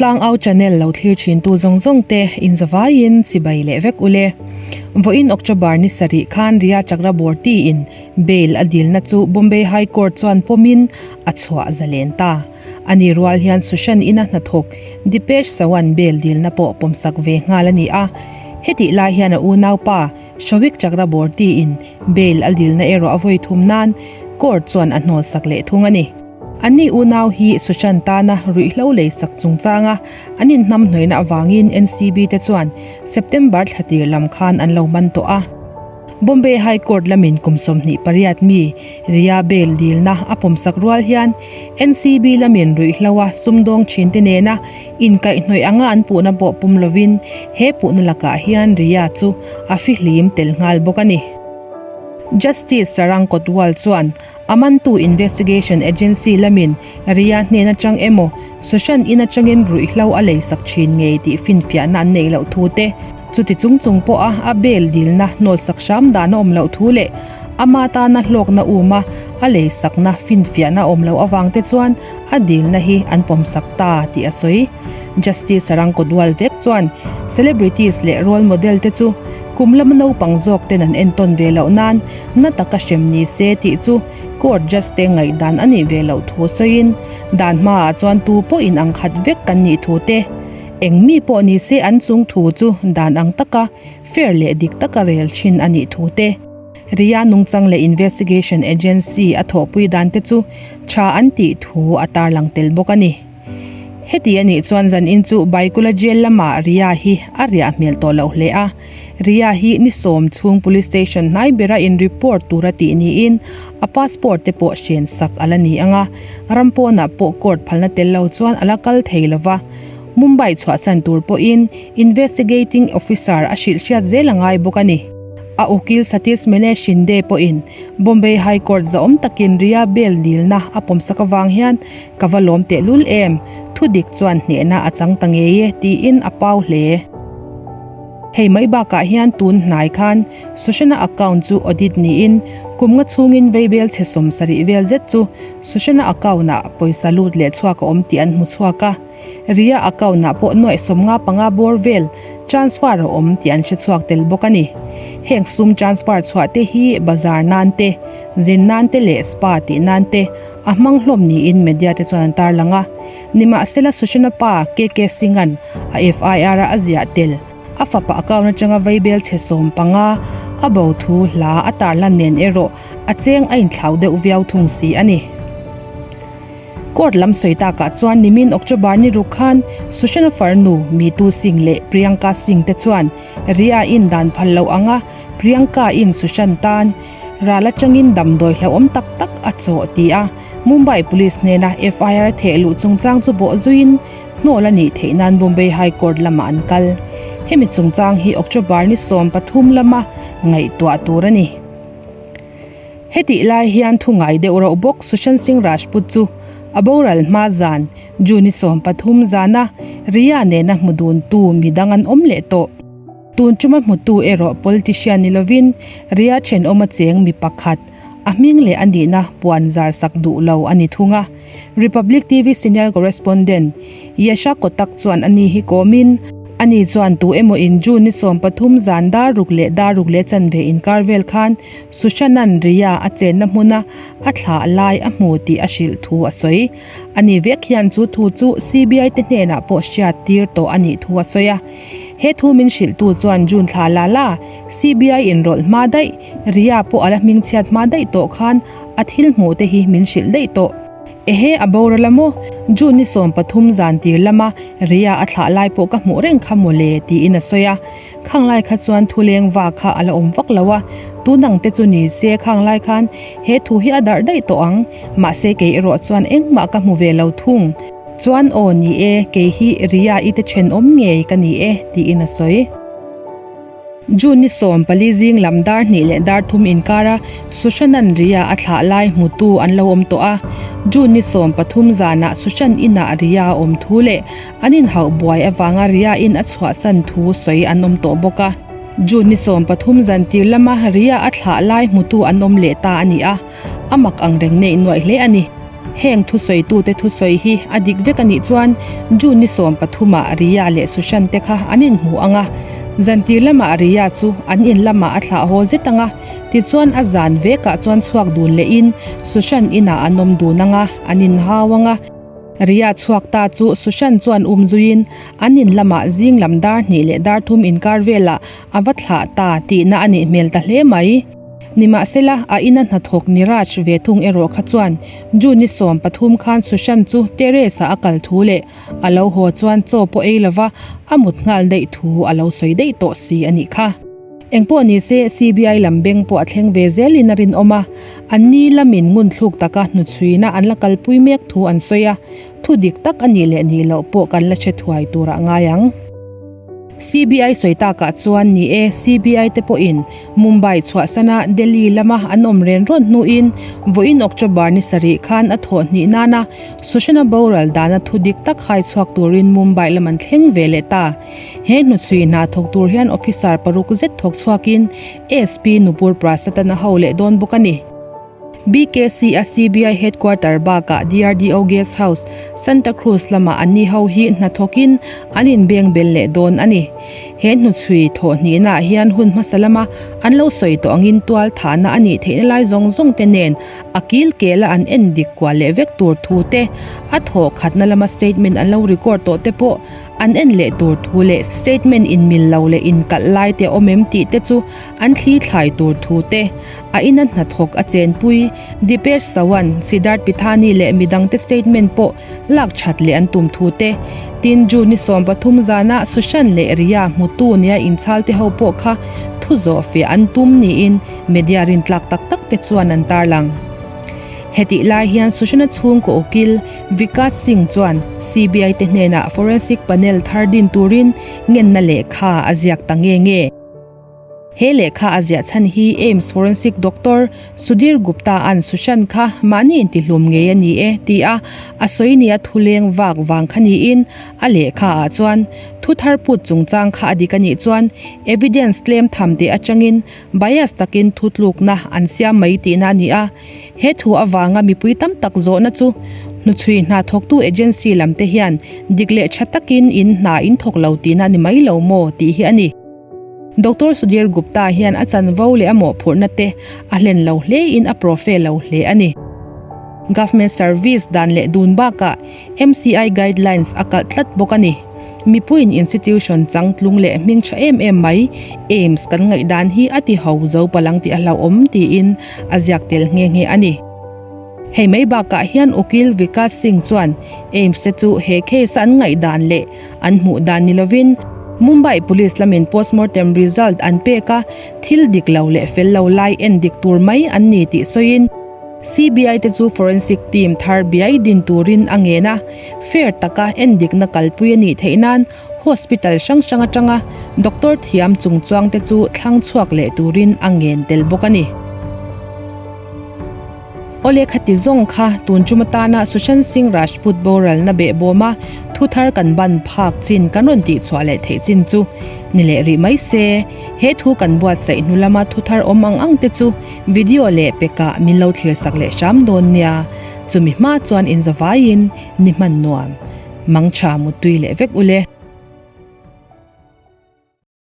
Tlangau channel lo thlir thintu zawng zawng te inzavaiin chibai leh vek ule. Vawiin October ni sarih khan Riya Chakraborty in bail a dilna chu Bombay High Court chuan pawmin a chhuah zalen ta. Ani rual hian Sushant ina hnathawk Dipesh Sawant bail dilna pawh pawmsak ve nghal a ni a. Hetih lai hian a unaupa Showik Chakraborty in bail a dilna erawh a vawi thum nan court chuan a hnawlsak leh thung a ni. Anni unau hi Sushant tana ruihhlo leisak chungchanga an inhnamhnawihna avangin NCB te chuan September thla tir lam khan an lo man tawh a. Bombay High Court lamin kum 28 mi Riya bail dilna a pawmsak rual hian NCB lamin ruihhloa sumdawng thinte nena inkaihhnawih anga an puhna pawh pum lovin he puhna lakah hian Riya chu a fihlim tel nghal bawk a ni. Justice Sarang Kotwal chuan A mantu investigation agency lamin Riya hnen atang emaw Sushant in atangin ruihhlo a leisak thin ngei tih finfiahna an neih loh thu te, chuti chung chung pawha a bail dilna hnawlsak hram dan a awm loh thu leh ama tana hlawkna uma a leisakna finfiahna awm loh avang te chuan a dilna hi an pawmsak ta tih a sawi. Justice Sarang Kotwal vek chuan celebrities leh role model te chu kum lama naupang zawk ten an entawn ve loh nan Na taka hrem ni se tih chu court judge te ngaihdan a nih ve loh thu sawiin dan hmaah chuan tu pawh in ang khat vek kan nih thu te, eng mi pawh ni se an chung thu chu dan ang taka fair leh dik taka rel thin a nih thu te, Riya nungchang leh investigation agency a thawhpui dan te chu tha an tih thu a tarlang tel bawk a ni. Heti a nih chuan zanin chu Baikula jail lamah Riya hi a riah hmel tawh loh hle a. Riya hi ni sawm chhung police station hnai bera in report tura tih niin a passport te pawh hren sak a la ni ang a, ram pawnah pawh court phalna tel lo chuan a la kal thei lo va. Mumbai chhuahsan tur pawhin investigating officer a hrilh hriat zel a ngai bawk a ni. A ukil Satish Mene Shinde pawhin Bombay High Court zahawm takin Riya bail dilna a pawmsak avang hian Ka va lawm tehlul em? Thu dik chuan hnehna a chang ta ngei e, tiin a pau hle. Hei mai bakah hian tun hnai khan Sushana account chu audit niin kum nga chhungin veibel chhe 70 vel zet chu Sushana account-ah pawisa lut leh chhuak a awm tih an hmu chhuak a. Riya account-ah pawh nuaih 55 bawr vel transfer a awm tih an hre chhuak tel bawk a ni. Heng sum transfer chhuah te hi bazar nan te, zin nan te leh spa tih nan te A hmang hlawm niin media te chuan an tarlang a. Nimahsela Sushana pa KK Singh-a'n a FIR a a ziah tel. A fapa account atanga vaibel chhe 15 a bo thu hla a tarlan nen erawh a cheng a inthlau deuh viau thung si a ni. Court lam sawi takah chuan nimin October ni ruk khan Sushana farnu Mitu Singh leh Priyanka Singh te chuan Riya in dan phal loh anga Priyanka in Sushant tan Ral atangin damdawi hlauhawm tak tak a chawh ti a, Mumbai Police hnena FIR theh luh chungchang chu bawh zuiin hnawl a nih theih nan Bombay High Court lamah an kal. Hemi chungchang hi October ni 13 lama ngaihtuah tur a ni. Hetih lai hian thu ngai deuh rauh bawk Sushant Singh Rajput chu a boral hma zan June ni 13 zana Riya nena hmu duntu midang an awm leh tawh. Tun chuma hmutu erawh politician ni lovin Riya thenawma cheng mi pakhat, a hming leh a nihna puan zar sak duh lo a ni thung a. Republic TV senior correspondent Yesha Kotak chuan ani hi kawmin, ani chuan tu emaw in June ni 13 zan dar ruk leh dar ruk leh chanve inkar vel khan Sushanan Riya a chenna hmuna a thlah lai a hmu tih a hrilh thu a sawi. Ani vek hian chu thu chu CBI te hnenah pawh hriat tir tawh a nih thu a sawi a. He thu min hrilhtu chuan June thla la la, CBI inrawlh hma daih, Riya pawh a la hmingchhiat hma daih tawh khan a thil hmuh te hi min hrilh daih tawh. Ehe a boral a maw? June ni 13 zan tir lama Riya a thlah lai pawh ka hmuh reng kha mawle tiin a sawi a. Khang lai kha chuan thu leng va kha a la awm vak lo a, tun ang te chu ni se khang lai khan he thu hi a darh daih tawh ang, mahse kei erawh chuan engmah ka hmu ve lo thung. Chuan aw ni e, kei hi Riya i te thenawm ngei ka ni e, tiin a sawi. June ni 14 zing lam dar hnih leh dar thum inkara Sushanan Riya a thlah lai hmutu an lo awm tawh a. June ni 13 zanah Sushan inah Riya a awm thu leh an inhauh buai avanga Riya in a chhuahsan thu sawi an awm tawh bawk a. June ni 13 zan tir lama Riya a thlah lai hmutu an awm leh ta a ni a, a mak ang reng neih nuaih hle a ni. Heng thusawitute thusawi hi a dik vek a nih chuan June ni 13 ah Riya leh Sushant te kha an inhmu ang a, zantir lamah Riya chu an in lamah a thlah haw zet ang a, tichuan a zan vekah chuan chhuak dun lehin Sushant inah an awm dun ang a, an inhau ang a. Riya chhuak ta chu Sushant chuan um zuiin an in lamah zing lam dar hnih leh dar thum inkar velah a va thlah ta tihna a nih hmel ta hle mai. Nimahsela, a ina hnathawk Niraj ve thung erawh kha chuan June ni 13 khan Sushant chu terrace-ah a kal thu leh a lo haw chuan chaw pawh ei lova a mut nghal daih thu a lo sawi daih tawh si a nih kha. Engpawh nise, CBI lam beng pawh a thleng ve zelin a rinawm a, anni lamin ngunthluk taka hnuchhuina an la kalpui mek thu an sawi a, thu dik tak a nih leh nih loh pawh kan la hre thuai turah ngai ang. CBI sawi takah chuan ni e, CBI te pawhin Mumbai chhuahsana Delhi lama an awm ren rawn hnuin vawiin October ni sarih khan a thawh hnih nana Sushana boral dana thu dik tak hai chhuak turin Mumbai lam an thleng ve leh ta. He hnuchhui hna thawk tur hian officer paruk zet thawk chhuakin SP Nupur Prasad-an a ho leh dawn bawk a ni. BKC a CBI headquarter bakah DRDO Guest House, Santa Cruz lamah anni ho hi hnathawkin an inbeng bel leh dawn a ni. He hnuchhui thawh hnihnaah hian hun hmasa lama an lo sawi tawh angin tual thahna a nih theihna lai zawng zawng te nen a kil kela an en dik kual leh vek tur thu te, a thawh khatna lama statement an lo record tawh te pawh an en leh tur thu leh statement inmil lo leh inkalh lai te a awm em tih te chu an thli thlai tur thu te A ina hnathawk a chenpui, Dipesh Sawant, Siddharth Pithani leh midangte statement pawh lak that leh an tum thu te, tin June ni 13 zana Sushant leh Riya hmutu nia inchhal te ho pawh kha thu zawh fiah an tum niin media rintlak tak tak te chuan an tarlang. Hetih lai hian Sushant-a chhungkaw ukil Vikas Singh chuan CBI te hnenah forensic panel thar din turin ngenna lehkha a ziak ta nge nge. He lehkha a ziah chhan hi AIIMS forensic doctor Sudhir Gupta-a'n Sushant kha mahni intihlum ngei a ni e ti a a sawi nia thuleng vak vang kha niin a lehkha ah chuan thu thar put chungchang kha a dik a nih chuan evidence tlem tham teh atangin bias takin thu tlukna an siam mai tihna a ni a. He thu avanga mipui tam tak zawhna chu hnuchhui hna thawktu agency lam te hian dik leh tha takin in hna in thawk lo tihna a ni mai lo maw tih hi a ni. Doctor Sudhir Gupta hian a chanvo leh a mawhphurhna te a hlen lo hle in a profe lo hle a ni. Government service dan leh dun bakah MCI guidelines a kalh tlat bawk a ni. Mipuiin institution changtlung leh hming tha em em mai AIIMS kan ngaihdan hi a ti ho zo palang tih a hlauhawm tiin a ziak tel nghe nghe a ni. Hei mai bakah hian Ukil Vikas Singh chuan AIIMS te chu he case a an ngaihdan leh an hmuh dan ni lovin Mumbai Police lamin postmortem result an pek a, thil dik lo leh fel lo lai en dik tur mai an ni tih sawiin CBI te chu forensic team thar biai din turin a ngen a, fair taka en dikna kalpui a nih theih nan hospital hrang hrang atanga doctor thiam chungchuang te chu thlang chhuak leh turin a ngen tel bawk a ni. Awle khati zawng kha tun tum atana Sushant Singh Rajput boralna behbawma thu thar kan ban phak chin kan rawn tihchhuah leh theih chin chu ni leh rih mai se. He thu kan buatsaih hnu lama thu thar awm ang ang te chu video leh pekah min lo thlir sak leh hram dawn nia. Chumi hma chuan inzavaiin ni hman nuam. Mangtha muttui leh vek ule.